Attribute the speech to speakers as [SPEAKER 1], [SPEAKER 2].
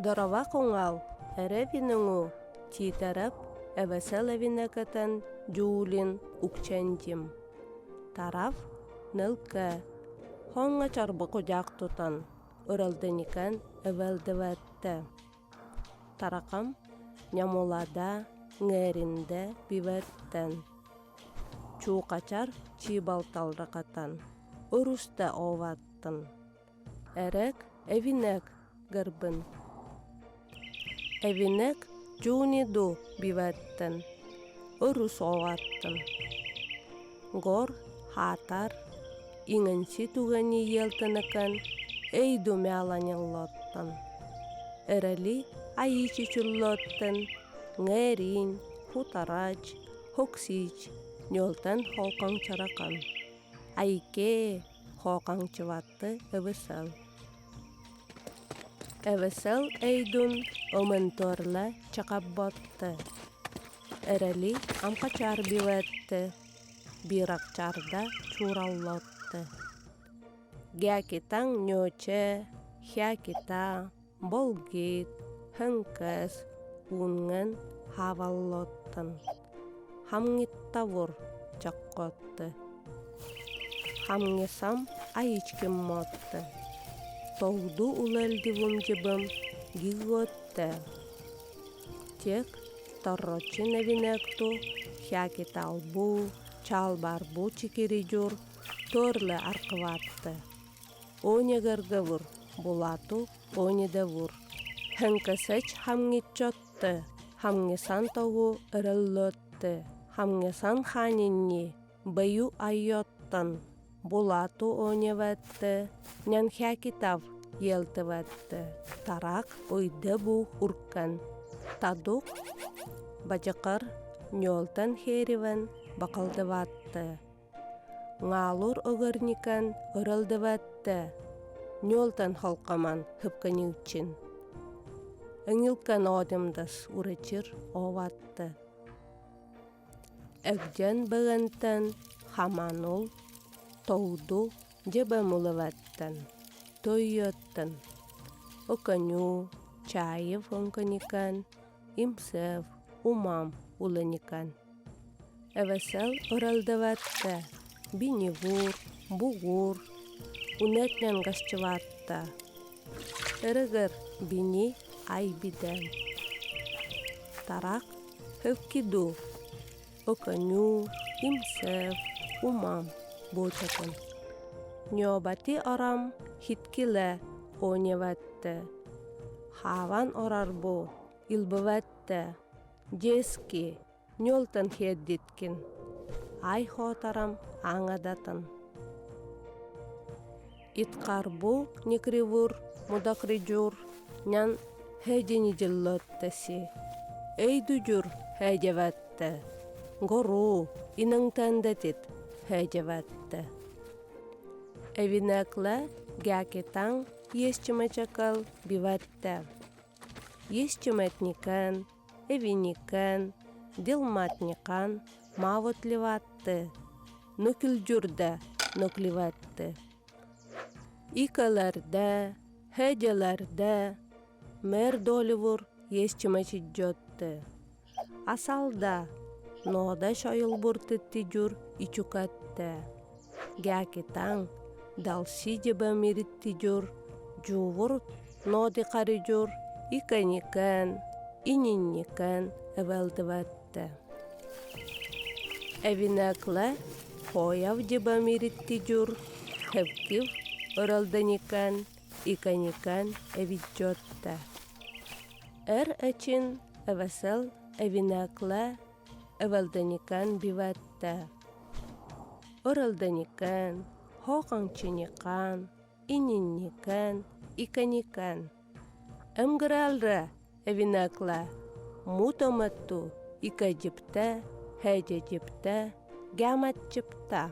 [SPEAKER 1] Доровах уҥал эрэ винуҥу Тиитэрэп эвэсэл эвинэкэтэн Дьуулин Укчэнтим Тараф Нэлкэ Хоҥҥо чарбыкудьаах тутан Ыралдыникэн эвэлдивэттэ Таракам Нямулада Ҥээриндэ бивэттэн Чуукачар чиибалталракатан Уруста ооваттын Эрэк эвинэк гырбын Эвинэк дьууниду бивэттэн Урус ооваттын Гор хаатар иҥэнси тугэни иэлтэнэкэн Эйду мяланьыллоттан Эрэли айичичуллоттен Ҥээриин хутарач хоксич ньуолтан холкоҥ чаракан Айкээ хоокаҥчыбатты ыбысал Эвесел эйдун омэнторла чакабботты Эрэли амкачар бивэтты Биракчарда чураллотты Гякитаҥ ньуочэ хякита Болгит хынкэс уунгэн хааваллоттан Хамҥиттавур чаккотты Хамҥисам айичкиммотты Толду улэлдивумдьыбым гигготте Тек торрочин эвинэкту хякиталбу чалбарбу чикиридюр төрле аркыватты Онегэргэвур булату онедевур Хэнкэсэч хамҥиччотты хамҥисан тоҕу өрөллөттө хамҥисан ханинни бэйу аййоттан булату оневэтте нянхякитав елтывэтте тарак ойде бу уркан тадук бадьыкар ньолтан херивен бакалдыватты Ҥаалур огорникан ырылдыбатта, ньуолтан холкаман хыпканьыычин. Ыҥылкан оодымдас урачыр ооватты. Өгдьөн быгантан хаманул тоуду дьэбэмулываттан, тоййоттан. Оконю, Чаев онконикан, Имсев, Умам уланикан. Эвэсэл ыралдыватта, бинивур, бугур, унэтнэн гасчываатта. Ырыгыр бини айбидэн. Тарак хөвкиду, оконю, имсэв, умам буочатын. Ньобати орам хиткилэ оневатты. Хааван орарбу илбыватты. Дьиэски ньуолтан хиэрдиткин, ай хоотарам ааҥадатын. Иткарбу никривур мудакридьур нян хэдьинидьиллоттаси эйдудьур хэдьэвэтте гору инаҥтандатит хэдьэвэтте Эвинэклэ гякитаҥ есчимэчэкэл бивэтте Есчимэтникэн Эвиникэн, Дилматникан маавотливатты, нөкүлдьүрдэ нөкливэтты. Икэлэрдэ, хэдьэлэрдэ мэр доливур есчимэчиджотты. Асалда нода шойулбуртыттидюр ичукатте. Гякитаҥ далси дьыбамириттидюр дьуувур ноодикаридюр икэникэн ининникэн эвэлдивэтте. Эвинэклэ хояв дьыбамириттидюр хэвкив ыралданикэн икэникэн эвиджотте. Эр эчин эвэсэл эвинэклэ эвэлдэникэн бивэтте. Ырылдыникэн, хоокаҥчиникан, ининникэн, икэникэн. Ымгыралра эвинэклэ мутоматту икэдьиптэ, хэдьэдьиптэ, гяматчыпта.